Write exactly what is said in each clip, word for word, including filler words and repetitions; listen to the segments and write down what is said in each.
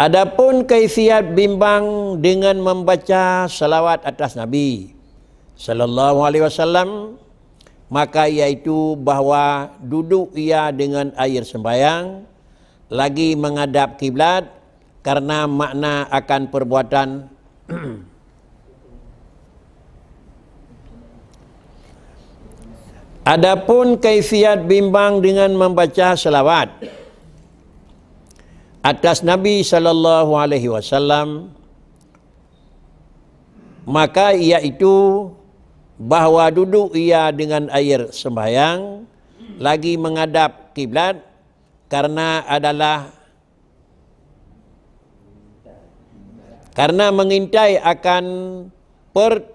Adapun kaifiat bimbang dengan membaca salawat atas Nabi sallallahu alaihi wasallam, maka yaitu bahwa duduk ia dengan air sembahyang, lagi menghadap kiblat, karena makna akan perbuatan. Adapun kaifiat bimbang dengan membaca salawat atas Nabi sallallahu alaihi wasallam, maka yaitu bahwa duduk ia dengan air sembahyang, lagi menghadap kiblat, karena adalah karena mengintai akan per-,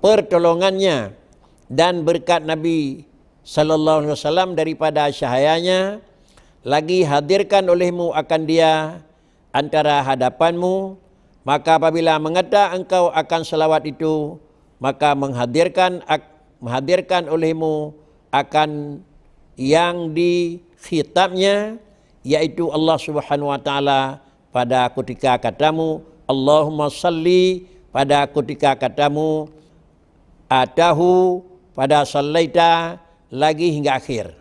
pertolongannya dan berkat Nabi sallallahu alaihi wasallam daripada cahayanya, lagi hadirkan olehmu akan dia antara hadapanmu, maka apabila mengata engkau akan salawat itu, maka menghadirkan ak-, menghadirkan olehmu akan yang dikhitabnya, yaitu Allah Subhanahu wa Taala, pada ketika katamu, "Allahumma salli," pada ketika katamu, "Atahu," pada "Sallaita," lagi hingga akhir.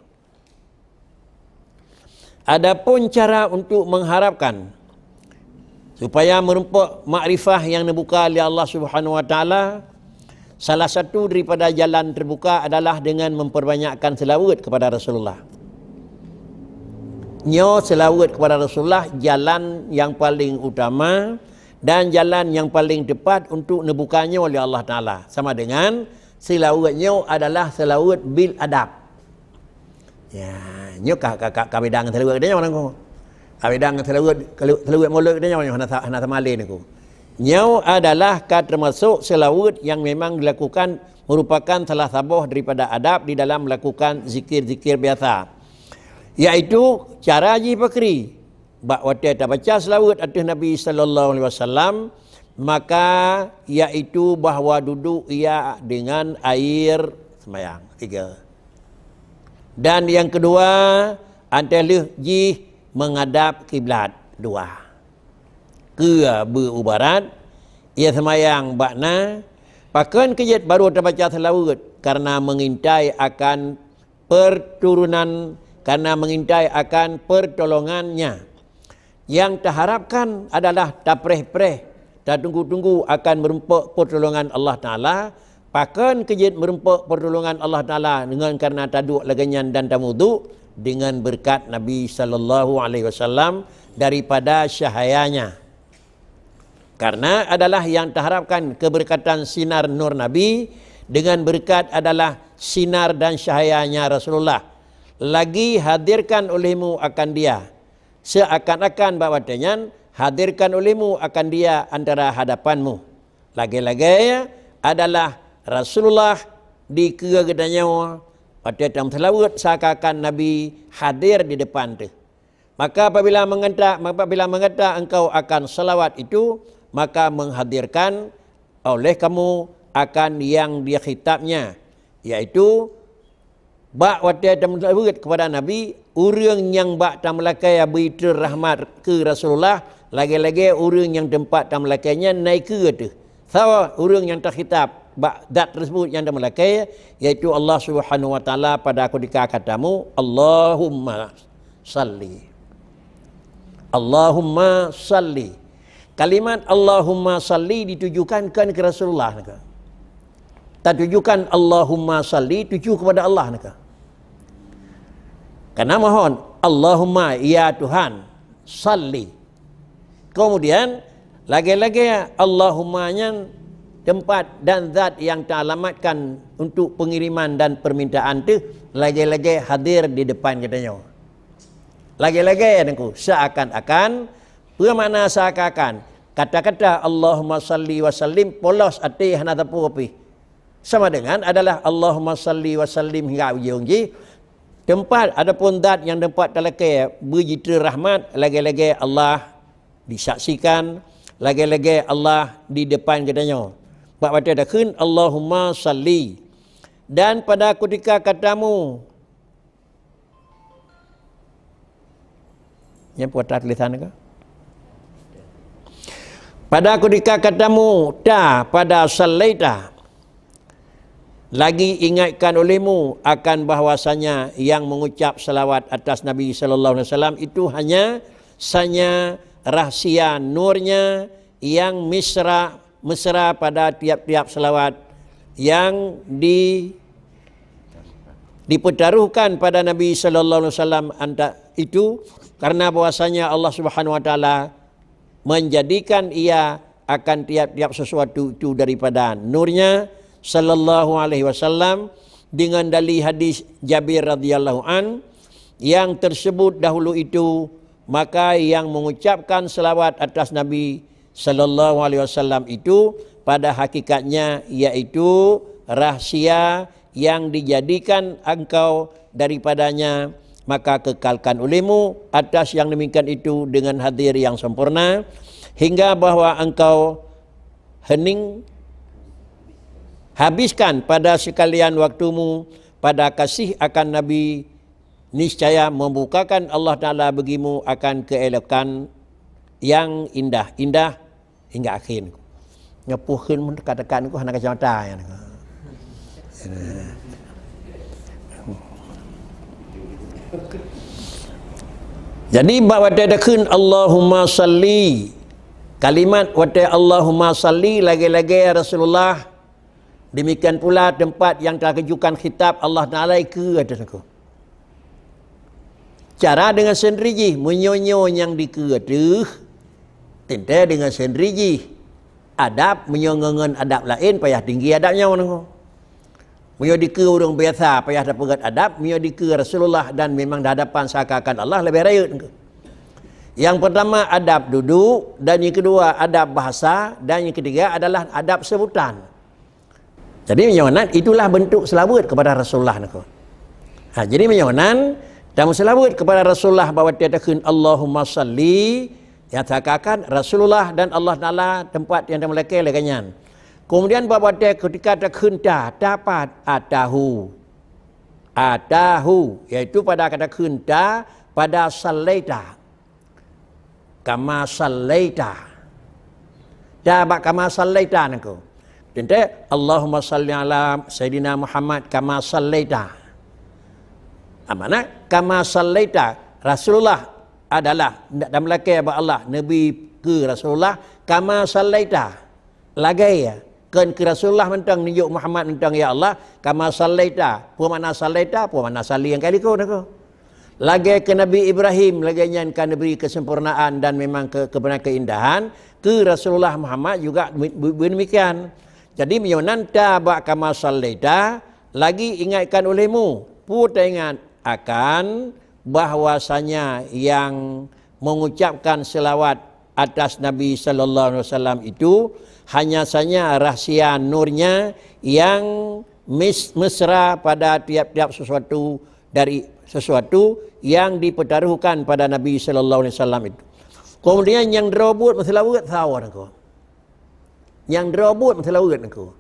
Adapun cara untuk mengharapkan supaya meureumpok makrifah nyang neubuka lé Allah Subhanahu wa Taala, salah satu daripada jalan teubuka adalah dengan memperbanyakkan seulaweuet kepada Rasulullah. Nyoe seulaweuet kepada Rasulullah jalan nyang paleng utama dan jalan nyang paleng teupat untuk neubuka nyoe lé Allah Taala. Sama dengan seulaweuet nyoe adalah seulaweuet bil adab. Ya, nyoe ka, ka, ka, ka beda ngon seulaweuet geutanyoe nangku. Ka beda ngon seulaweuet, seulaweuet mulod geutanyoe nyoe hana sa-, hana sama lé nangku. Nyoe adalah ka teumasok seulaweuet nyang memang dilakukan, merupakan salah saboh daripada adab di dalam melakukan zikir-zikir biasa. Yaitu cara jih pakri. Bak watée tabaca seulaweuet ateueh Nabi sallallahu alaihi wasallam, maka yaitu bahwa duduk ia dengan air sembahyang. Tiga. Dan yang kedua, ateueh lheueh jih menghadap kiblat. Dua. Keu beu u barat, ia sembahyang bak na, pakon keu jeuet baru tabaca seulaweuet, karena mengintai akan perturunan, karena mengintai akan pertolongannya. Yang taharapkan adalah tapreh-preh, tatunggu-tunggu akan meureumpok pertolongan Allah Taala. Pakon keu jeuet meureumpok pertolongan Allah Taala deungon karena taduek lagée nyan dan tamuduek deungon beureukat Nabi sallallahu alaihi wasallam daripada cahayanya. Karena adalah yang taharapkan keberkatan sinar nur Nabi, dengan beureukat adalah sinar dan cahayanya Rasulullah. Lagi hadirkan olehmu akan dia. Seakan-akan bak watée nyan hadirkan olehmu akan dia antara hadapanmu. Lagée-lagée adalah Rasulullah dikeue geutanyoe watée tameuseulaweuet seakan-akan Nabi hadir di depan teuh. Maka apabila mengata, apabila mengata engkau akan salawat itu, maka menghadirkan oleh kamu akan yang dikhitabnya, yaitu bak watée tameuseulaweuet kepada Nabi, ureuëng nyang bak tameulakée beuitre rahmat keu Rasulullah, lagée-lagée ureuëng nyang teumpat tameulakée nyan na ikeue teuh. Sawa ureuëng nyang takhitab bak zat tersebut nyang tameulakée, yaitu Allah Subhanahu wa Taala pada ketika katamu, "Allahumma salli." Allahumma salli. Kalimat Allahumma salli ditujukan kan keu Rasulullah naka. Tatujukan Allahumma salli tuju kepada Allah naka. Karena mohon, Allahumma, ya Tuhan, salli. Kemudian, lagée-lagée Allahumma nyan tempat dan zat yang taalamatkan untuk pengiriman dan permintaan teuh lagée-lagée hadir di depan geutanyoe. Lagée-lagée nangku, seakan-akan, peue makna seakan-akan? Kata-kata Allahumma salli wa sallim polos até hana teupeu pih. Sama dengan adalah Allahumma salli wa sallim hingga ujong jih. Tempat adapun zat nyang teumpat talakée beujitre rahmat, lagée-lagée Allah disaksikan, lagée-lagée Allah di depan geutanyoe. Bak watée takheun Allahumma salli. Dan pada ketika katamu, nyang peue tulisan ka? Pada ketika katamu ta pada sallaita, lagi ingatkan olehmu akan bahwasanya yang mengucap salawat atas Nabi sallallahu alaihi wasallam itu hanya sanya rahsia nurnya yang mesra, mesra pada tiap-tiap salawat yang di, dipetaruhkan pada Nabi sallallahu alaihi wasallam anta-, itu karena bahwasanya Allah Subhanahu wa taala menjadikan ia akan tiap-tiap sesuatu itu daripada nurnya sallallahu alaihi wasallam dengan dalil hadis Jabir radhiyallahu an yang tersebut dahulu itu, maka yang mengucapkan selawat atas Nabi sallallahu alaihi wasallam itu pada hakikatnya yaitu rahsia yang dijadikan engkau daripadanya, maka kekalkan olehmu atas yang demikian itu dengan hadir yang sempurna, hingga bahwa engkau hening habiskan pada sekalian waktumu pada kasih akan Nabi, niscaya membukakan Allah Taala bagimu akan keelokan yang indah-indah hingga akhir. Nyoe peuhun mun dekat-dekat nyoe hana kacamata nyan. Jadi bak watée takheun Allahumma salli, kalimat watée Allahumma salli lagée-lagée Rasulullah, demikian pula tempat yang tatujukan khitab Allah Taala ikeue ateueh nyoe. Cara deungon sendiri jih, meunyoe nyoe nyang dikeue ateueh, teuntée deungon sendiri jih. Adab, meunyoe ngon adab laén payah tinggi adab nyoe nangko. Meunyoe dikeue ureuëng biasa payah tapeugét adab, meunyoe dikeue Rasulullah dan memang di hadapan seakan-akan Allah leubeh rayeuk nangko. Yang pertama adab duduk dan yang kedua adab bahasa dan yang ketiga adalah adab sebutan. Jadi meunyoe nan itulah bentuk selawat kepada Rasulullah nangko. Ha, jadi meunyoe nan dan selawat kepada Rasulullah bak watée takheun Allahumma salli, yang seakan-akan Rasulullah dan Allah Taala tempat yang dimulai lagée nyan. Kemudian bak watée ketika takheun ta, ta pat, atahu. Atahu, yaitu pada kata kheun ta pada sallaita. Kama sallaita. Ta bak kama sallaita nangko. Teuntée Allahumma salli ala Sayyidina Muhammad kama sallaita. Amanah kama sallaita Rasulullah adalah ndak dan melakée bak Allah Nabi keu Rasulullah kama sallaita. Lagée ya, kon keu Rasulullah mantong neujok Muhammad mantong ya Allah, kama sallaita. Peue makna sallaita? Peue makna salli nyang ka likot nangko. Lagée keu Nabi Ibrahim, lagée nyan ka neubri kesempurnaan dan memang ke, kebenaran keindahan, keu Rasulullah Muhammad juga be-, be-, beudemikian. Jadi meunyoe nan ta bak kama sallaita, lagi ingatkan olehmu, peue taingat akan bahwasanya yang mengucapkan selawat atas Nabi sallallahu alaihi wasallam itu hanya saja rahsia nurnya yang mes-, mesra pada tiap-tiap sesuatu dari sesuatu yang dipetaruhkan pada Nabi sallallahu alaihi wasallam itu. Kemudian nyang droe buet meuseulaweuet sawa nangko. Nyang droe buet meuseulaweuet nangko.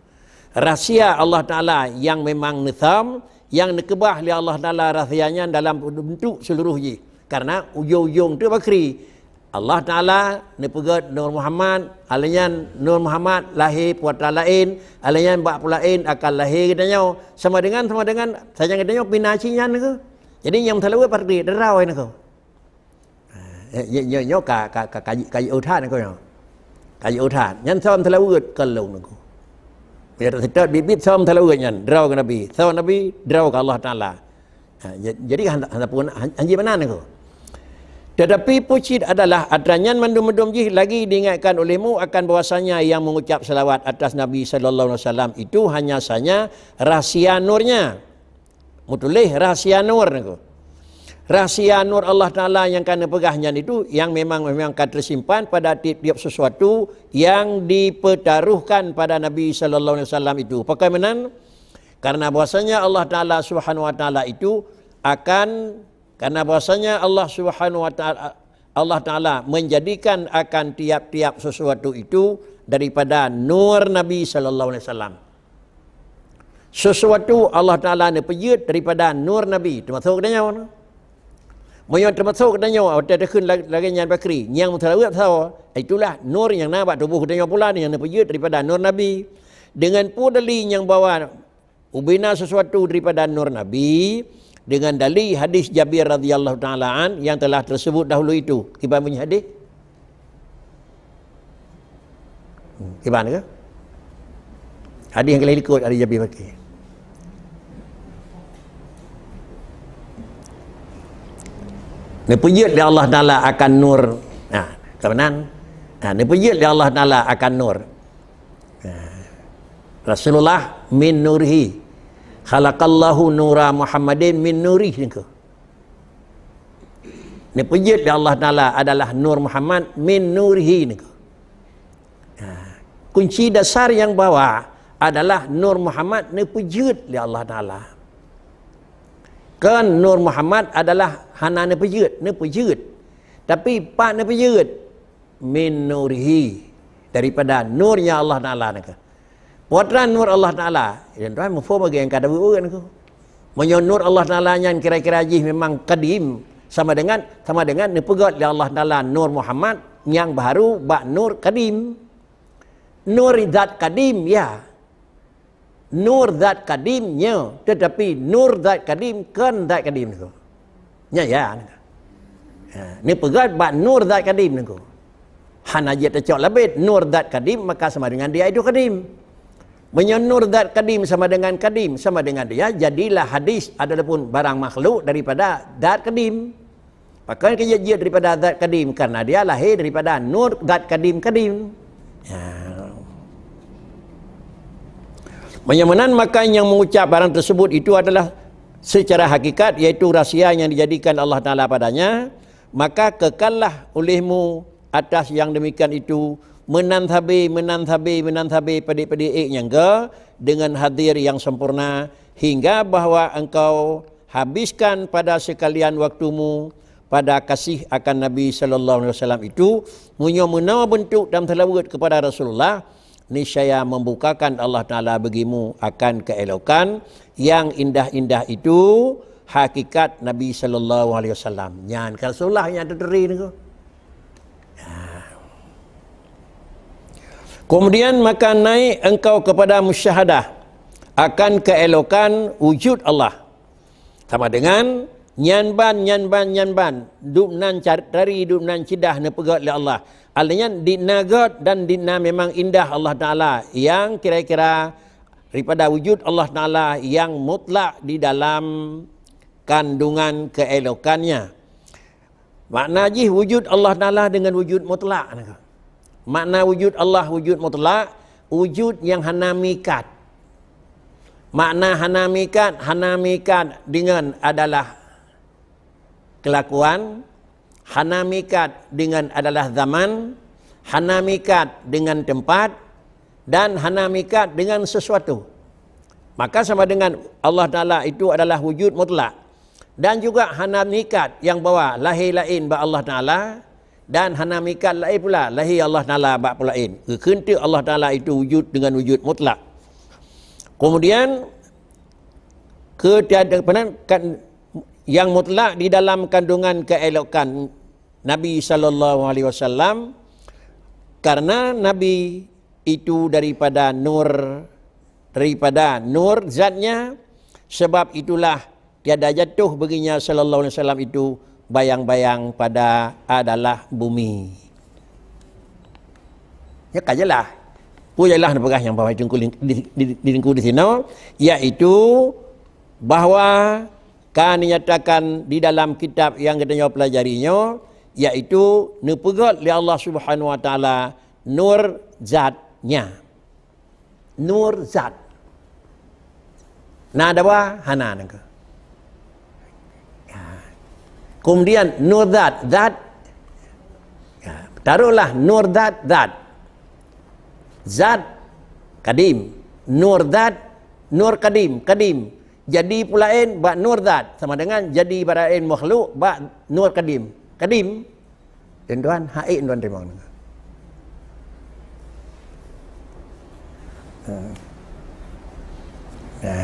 Rahsia Allah Taala nyang memang neusam, nyang neukeubah lé Allah Taala rahsia nyan dalam bentuk seuluruh jih. Karena ujong-ujong teuh bakri. Allah Taala neupeugét Nur Muhammad, alheuh nyan Nur Muhammad lahé putra laén, alheuh nyan bak putra laén akan lahé geutanyoe. Sama dengan, sama dengan, sajan geutanyoe pih na cit nyan nangko. Jadi nyang meuseulaweuet parti, droe nangko. Eh, nyo-, nyo-, nyoe ka, ka, ka, ka, ka jiôh that nangko nyoe. Ka jiôh that. Nyan sawa meuseulaweuet keu lôn nangko. Ya, seutôt biet-biet sawa meuseulaweuet nyan, droe keu Nabi. Sawa Nabi, droe keu Allah Taala. Ha, ja-, jadi hana, hana pun, han-, hanjeuet meunan nangko. Tetapi peue cit adalah atra nyan mandum-mandum jih lagi diingatkan olehmu akan bahwasanya yang mengucap selawat atas Nabi sallallahu alaihi wasallam itu hanya saja rahsia nurnya. Meutuléh rahsia nur nangko. Rahsia nur Allah Taala nyang ka neupeugah nyan itu yang memang, memang ka teusimpan pada tiep-tiep sesuatu yang dipetaruhkan pada Nabi sallallahu alaihi wasallam itu. Pakon meunan? Karena bahwasanya Allah Taala Subhanahu wa Taala itu akan, karena bahwasanya Allah Subhanahu wa Taala, Allah Taala menjadikan akan tiap-tiap sesuatu itu daripada nur Nabi sallallahu alaihi wasallam. Sesuatu Allah Taala neupeujeuet daripada nur Nabi, teumasok geutanyoe. Meunyoe teumasok geutanyoe, watée takheun la-, lagée nyan Bakri, nyang meuseulaweuet sawa, itulah nur nyang na bak tuboh geutanyoe pula nyang neupeujeuet daripada nur Nabi. Deungon peue dali nyang bahwa ubena sesuatu daripada nur Nabi, dengan dali hadis Jabir radhiyallahu taala an yang telah tersebut dahulu itu. Kiban bunyi hadis? Hmm, kiban ke? Hadis nyang ka lheueh likot, hadis Jabir Bakri. Neupeujeuet lé Allah Taala akan nur. Nah, ka meunan. Nah, neupeujeuet lé Allah Taala akan nur. Nah, Rasulullah min nurihi. Khalaqallahu nura Muhammadin min nurihi niko. Neupeujeuet lé Allah Taala adalah nur Muhammad min nurihi niko. Ha, kunci dasar nyang bahwa adalah nur Muhammad neupeujeuet lé Allah Taala. Kon nur Muhammad adalah hana neupeujeuet, neupeujeuet. Tapi pat neupeujeuet? Min nurihi, daripada nur nyang Allah Taala niko. Peue treuk nur Allah Taala? Tuan muphom bagi nyang ka daweueb ureuëng niko. Meunyoe nur Allah Taala nyan kira-kira jih memang kadim, sama dengan, sama dengan neupeugét lé Allah Taala nur Muhammad nyang baru bak nur kadim. Nur zat kadim, ya. Nur zat kadim, ya. Tetapi nur zat kadim kon zat kadim niko. Nya, ya. Ha, neupeugét bak nur zat kadim niko. Hana jeuet teucok labét, nur zat kadim maka sama dengan dia itu kadim. Meunyoe nur zat kadim sama dengan kadim sama dengan dia, jadilah hadis ataupun barang makhluk daripada zat kadim. Pakon keu jeuet daripada zat kadim? Karena dia lahé daripada nur zat kadim-kadim. Ya. Meunyoe meunan, maka nyang mengucap barang tersebut itu adalah secara hakikat, yaitu rahsia yang dijadikan Allah Taala padanya, maka kekallah olehmu atas yang demikian itu, meunan sabe, meunan sabe, meunan sabe padé-padé ék nyang ga, dengan hadir yang sempurna, hingga bahwa engkau habiskan pada sekalian waktumu pada kasih akan Nabi sallallahu alaihi wasallam itu, meunyoe meunoe beuntuk dan seulaweuet kepada Rasulullah, niscaya membukakan Allah Taala bagimu akan keelokan yang indah-indah itu, hakikat Nabi sallallahu alaihi wasallam. Nyan kan Rasulullah nyang teuturi niko. Kemudian maka naik engkau kepada musyahadah akan keelokan wujud Allah. Sama dengan nyan ban, nyan ban, nyan ban. Dubnan car-, dari dubnan cidah neupeugét lé Allah. Artinya, dina gét dan dina memang indah Allah Taala yang kira-kira daripada wujud Allah Taala yang mutlak di dalam kandungan keelokannya. Makna jih wujud Allah Taala dengan wujud mutlak. Makna wujud Allah wujud mutlak, wujud nyang hana mikat. Makna hana mikat, hana mikat dengan adalah kelakuan, hana mikat dengan adalah zaman, hana mikat dengan tempat, dan hana mikat dengan sesuatu. Maka sama dengan Allah Taala itu adalah wujud mutlak. Dan juga hana mikat nyang bahwa lahé laén bak Allah Taala, dan hana mikat laén pula lahé Allah Taala bak peue laén. Geukheun teuk Allah Taala itu wujud dengan wujud mutlak. Kemudian, ketiada, apa nan, kan, yang mutlak di dalam kandungan keelokan Nabi sallallahu alaihi wasallam, karena Nabi itu daripada nur, daripada nur zatnya, sebab itulah tiada jatuh baginya sallallahu alaihi wasallam itu bayang-bayang pada adalah bumi. Ya, ka jeulaih. Peue jeulaih neupeugah nyang bahwa di teungku ling-, di, di, di teungku di sinoe, yaitu bahwa ka neunyatakan di dalam kitab nyang geutanyoe peulajari nyoe, yaitu neupeugét lé Allah Subhanahu wa Taala nur zat-Nya. Nur zat. Na dua? Hana nangka. Ya. Kemudian nur zat, zat. Ya. Taruhlah nur zat, zat. Zat kadim, nur zat, nur kadim, kadim. Jadi peue laén bak nur zat sama dengan jadi peue laén makhluk bak nur kadim. Kadim. Tuan-tuan, hai tuan-tuan teurimong. Ha. Ha.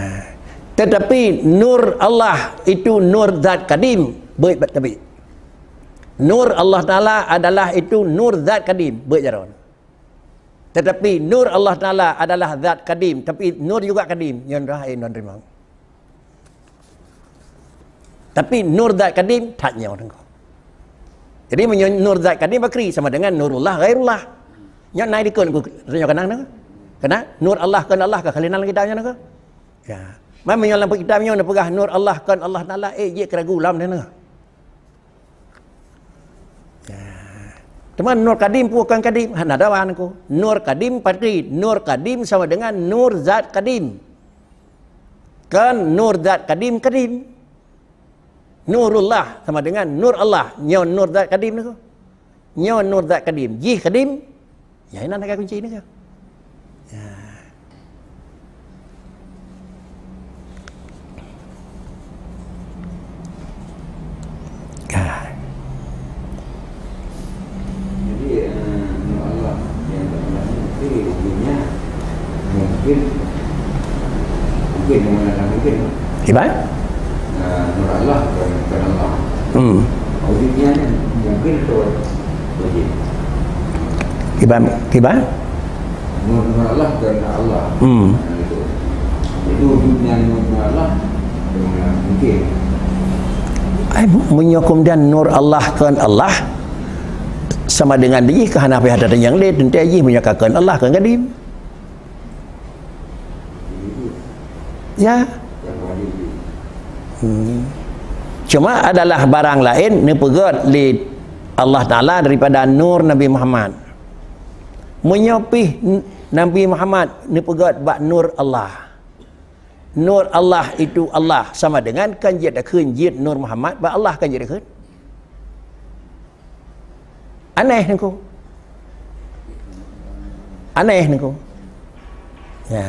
Tetapi nur Allah itu nur zat kadim. Baik, baik, tapi Nur Allah Taala adalah itu nur zat kadim, beuet jaroe. Tetapi nur Allah Taala adalah zat kadim, tapi nur juga kadim. Nyoe dah, eh, non rimang. Tapi nur zat kadim that nyoe teungku. Jadi meunyoe nur zat kadim bakri sama dengan nurullah ghairullah. Nyoe naik dikon ku nyoe kenang teungku. Kena nur Allah kon Allah ka khalinan kita nyoe teungku. Ya. Meunyoe lam kitab nyoe neupeugah nur Allah kon Allah Taala, eh, jeuet keragu lam teungku. Ya. Teuma nur kadim pun kon kadim, hana dawa teungku. Nur kadim pasti, nur kadim sama dengan nur zat kadim. Kan nur zat kadim, kadim. Nurullah sama dengan nur Allah. Nyoe nur zat kadim teungku. Nyoe nur zat kadim. Jih kadim. Ya, inan ka kunci teungku. Ya. Ka. Jadi, eh, nur Allah yang tak pernah mungkin, mungkin, mungkin, mungkin, mungkin. Iban? Eh, nur Allah bukan, bukan Allah. Hmm. Wujudnya ni mungkin atau wajib? Iban, Iban? Nur, nur Allah bukan Allah. Hmm. Itu, itu wujudnya nur, nur Allah, eh, mungkin. Ai, meunyoe kemudian nur Allah kon Allah, sama dengan jih ka hana payah tatanyong lé, teuntèe jih meunyoe ka kon Allah kon kadim. Ya. Hmm. Cuma adalah barang laén neupeugét lé Allah Taala daripada nur Nabi Muhammad. Meunyoe pih Nabi Muhammad neupeugét bak nur Allah. Nur Allah itu Allah sama dengan kan jeuet takheun jeuet nur Muhammad bak Allah kan jeuet takheun. Aneh teungku. Aneh teungku. Ya.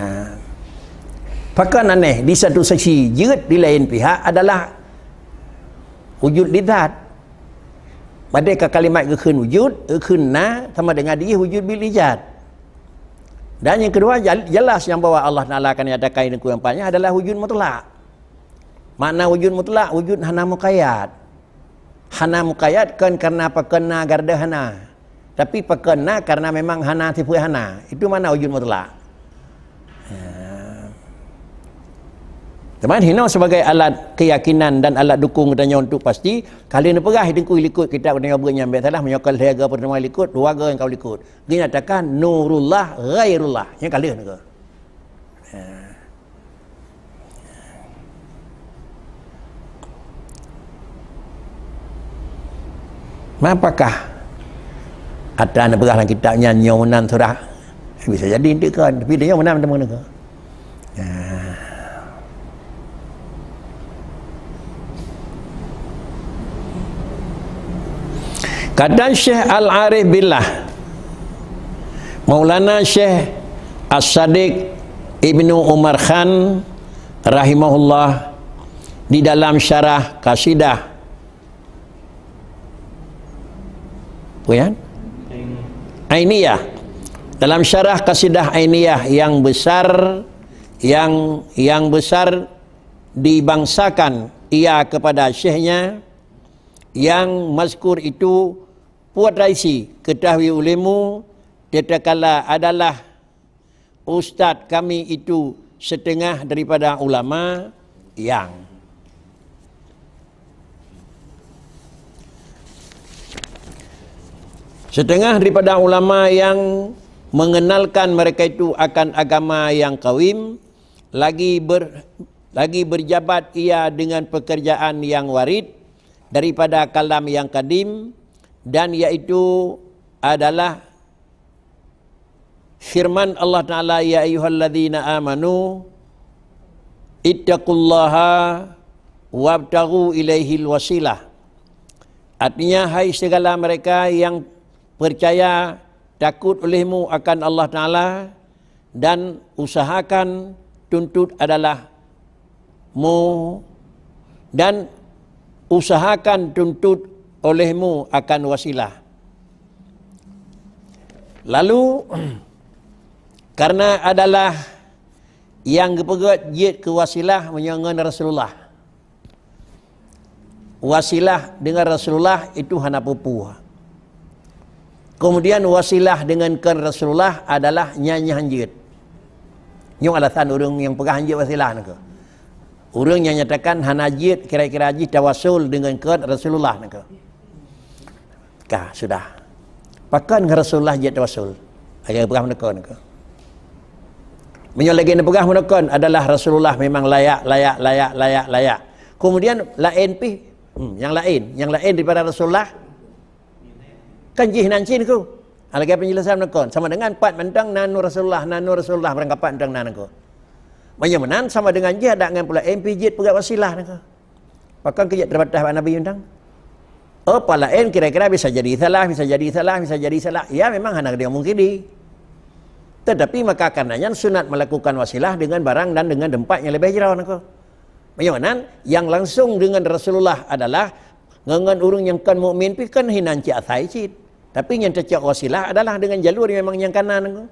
Pakon aneh, di satu sisi jeuet, di laén pihak adalah wujud li zat. Padahai ka kalimat geukheun wujud, geukheun na sama dengan jih wujud bil ijad. Dan yang kedua, jal-, jelas yang bahwa Allah Taala akan nyatakan di kuliah adalah wujud mutlak. Makna wujud mutlak, wujud hana muqayyad. Hana muqayyad kon karena pakon na garda hana. Tapi pakon na karena memang hana sifat hana. Itu makna wujud mutlak. Ya. Teuma hinoe sebagai alat keyakinan dan alat dukung geutanyoe untuk pasti, ka lheueh neupeugah teungku likot kitab geutanyoe buet nyang biasalah meunyoe ka lhèe ga peutemuan likot, dua ga nyang ka likot. Dinyatakan nurullah ghairullah. Nyang ka lheueh neuga. Ya. Apakah atra neupeugah lam kitab nyan nyoe meunan surah? Bisa jadi enteuk kan, tapi nyoe meunan teuma neuga. Ya. Kata Syekh Al-Arif Billah, Maulana Syekh As-Sadiq Ibnu Umar Khan rahimahullah di dalam syarah Qasidah Apa ya? Ainiyah. Dalam syarah Qasidah Ainiyah yang besar, yang, yang besar dibangsakan ia kepada syekhnya, yang mazkur itu puat raisi ketahui olehmu, tatkala adalah ustaz kami itu setengah daripada ulama yang, setengah daripada ulama yang mengenalkan mereka itu akan agama yang kawim, lagi ber-, lagi berjabat ia dengan pekerjaan yang warid daripada kalam yang kadim, dan yaitu adalah firman Allah Taala, "Ya ayyuhalladzina amanu ittaqullaha wabtaghu ilaihil wasilah." Artinya, hai segala mereka yang percaya, takut olehmu akan Allah Taala dan usahakan tuntut adalah mu, dan usahakan tuntut olehmu akan wasilah. Lalu, karena adalah yang geupeugét jeuet keu wasilah meunyoe ngon Rasulullah. Wasilah dengan Rasulullah itu hana peue-peue. Kemudian wasilah dengan kon Rasulullah adalah nyan nyang jeuet. Nyoe alasan ureuëng nyang peugah han jeuet wasilah nangko. Ureuëng nyang nyatakan hana jeuet kira-kira jih tawasul dengan kon Rasulullah nangko. Ka, sudah. Pakon ngon Rasulullah jeuet tawasul? Lagée peugah meunakon nangko. Meunyoe lagée neupeugah meunakon adalah Rasulullah memang layak, layak, layak, layak, layak. Kemudian laén pih, hmm, nyang laén, nyang laén daripada Rasulullah, kan jih nan cit nangko. Ah, lagée penjelasan meunakon, sama dengan pat mantong na nu Rasulullah, na nu Rasulullah barang kapat mantong na nangko. Meunyoe meunan sama dengan jih adak ngon pula M P jeuet peugah wasilah nangko. Pakon keu jeuet teubatas bak Nabi mantong? Oh, pat laén kira-kira bisa jadi salah, bisa jadi salah, bisa jadi salah. Ya, memang hana geudeungoe mungkiri. Tetapi maka karena nyan sunat melakukan wasilah dengan barang dan dengan tempat yang lebih jroh nangko. Meunyoe meunan, yang langsung dengan Rasulullah adalah ngon, ngon ureuëng nyang kon mukmin pih kon hinan cit asai cit. Tapi nyang teucok wasilah adalah dengan jalur yang memang nyang kana nangko.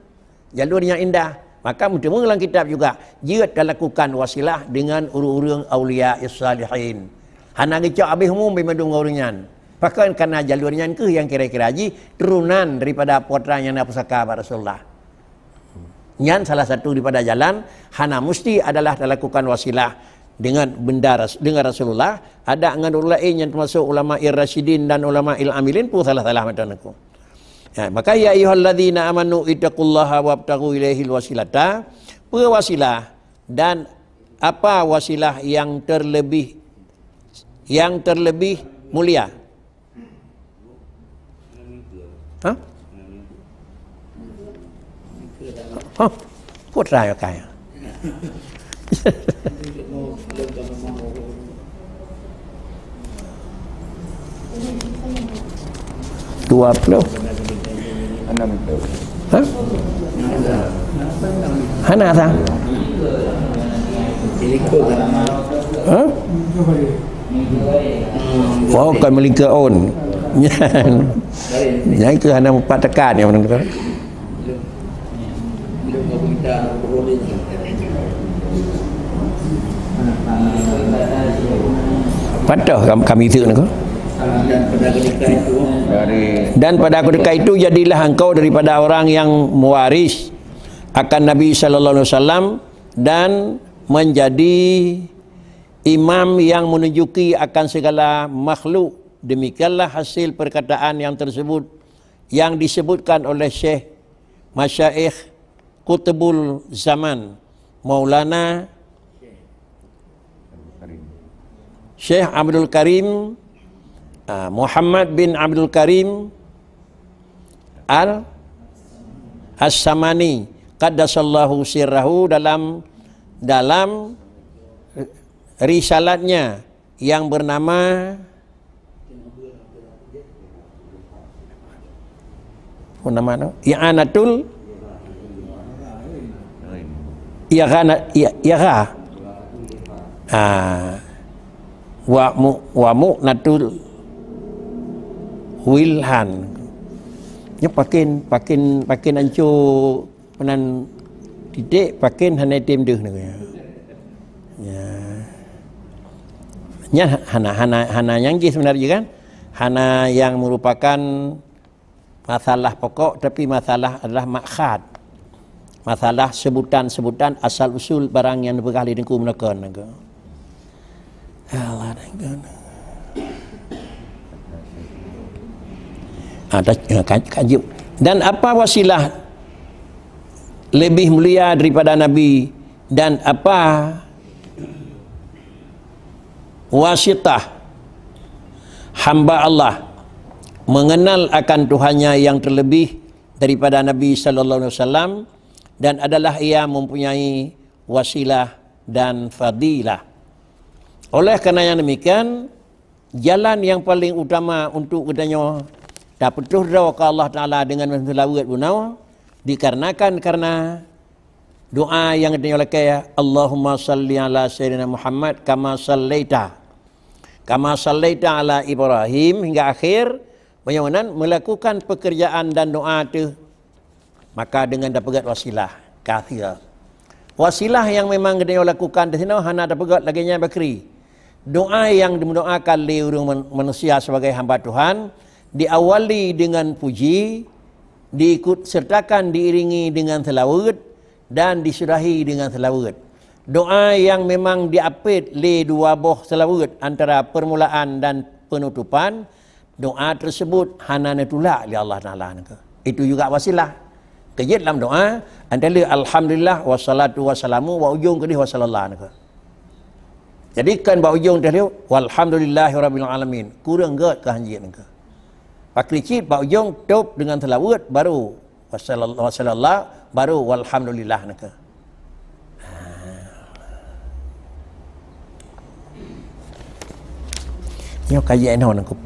Jalur nyang indah. Maka meuteumé lam kitab juga, jeuet talakukan wasilah dengan ureuëng-ureuëng aulia salihin. Hana geucok habéh umum bimandum ngon ureuëng nyan. Pakon karena jalur nyan keuh nyang kira-kira jih turunan daripada putra nyang na pusaka bak Rasulullah. Nyan salah satu daripada jalan, hana musti adalah talakukan wasilah dengan benda ras-, dengan Rasulullah, adak ngon ureuëng laén nyang teumasuk ulama ir-rasyidin dan ulama il-amilin pun salah-salah mantong nangko. Ya, maka, "Ya ayyuhalladzina amanu ittaqullaha wabtaghu ilaihil wasilata," peue wasilah dan apa wasilah yang terlebih, yang terlebih mulia? Hah? Hah? Putra ya kaya. Dua puluh. Hah? Hana sa? Hah? Oh, kon meulingkeue ôn. Nyan. Nyan keuh hana mupat teuka nyan. Patoh kam-, kami tu nangko. Dan pada ketika itu jadilah engkau daripada orang yang mewaris akan Nabi sallallahu alaihi wasallam dan menjadi imam yang menunjuki akan segala makhluk. Demikianlah hasil perkataan yang tersebut, yang disebutkan oleh Syekh Masyaikh Qutbul Zaman, Maulana Syekh Abdul Karim, ah, Muhammad bin Abdul Karim Al As-Samani, qaddasallahu sirrahu, dalam, dalam risalatnya yang bernama, apa nama tu? I'anatul Ighana, Igha. Ah. Wa mu-, wa mu'natul wilhan. Nyoe pakin, pakin, pakin anco Meunan titek paken hana tem deuh nyoe. Ya. Nyan hana, hana, hana nyang jih sebenarnya kan? Hana yang merupakan masalah pokok, tapi masalah adalah makhad. Masalah sebutan-sebutan asal usul barang yang dipeugah lé Teungku meunakon nangko. Allah, ah, ta-, ka-, kajuk. Dan apa wasilah lebih mulia daripada Nabi, dan apa wasitah hamba Allah mengenal akan Tuhannya yang terlebih daripada Nabi sallallahu alaihi wasallam, dan adalah ia mempunyai wasilah dan fadilah. Oleh karena yang demikian, jalan yang paling utama untuk geutanyoe tapeutôh droe keu Allah Taala dengan meuseulaweuet bunoe, dikarenakan karena doa nyang geutanyoe lakée, "Allahumma shalli ala sayyidina Muhammad kama shallaita, kama shallaita ala Ibrahim," hingga akhir, meunyoe meunan melakukan pekerjaan dan doa teuh, maka deungon tapeugét wasilah, kathir. Wasilah nyang memang geutanyoe lakukan disinoe hana tapeugét lagée nyan bakri. Doa nyang dimeudoakan lé ureuëng man-, manusia sebagai hamba Tuhan, diawali dengan puji, diikut sertakan, diiringi dengan selawat, dan disudahi dengan selawat. Doa nyang memang diapit lé dua boh selawat antara permulaan dan penutupan, doa tersebut hana neutulak lé Allah Taala nangka. Itu juga wasilah. Keujeuet lam doa, antara alhamdulillah wassalatu wassalamu wa ujong keudeh wassallallahu nangka. Jadi kan bak ujong tadi walhamdulillahirabbil alamin. Kurang gét keu hanjeuet nangka. Pakri cit bak ujong top dengan selawat baru wassallallahu, wassallallahu, baru walhamdulillah nangka. Nyoe kajak inoe nangkup.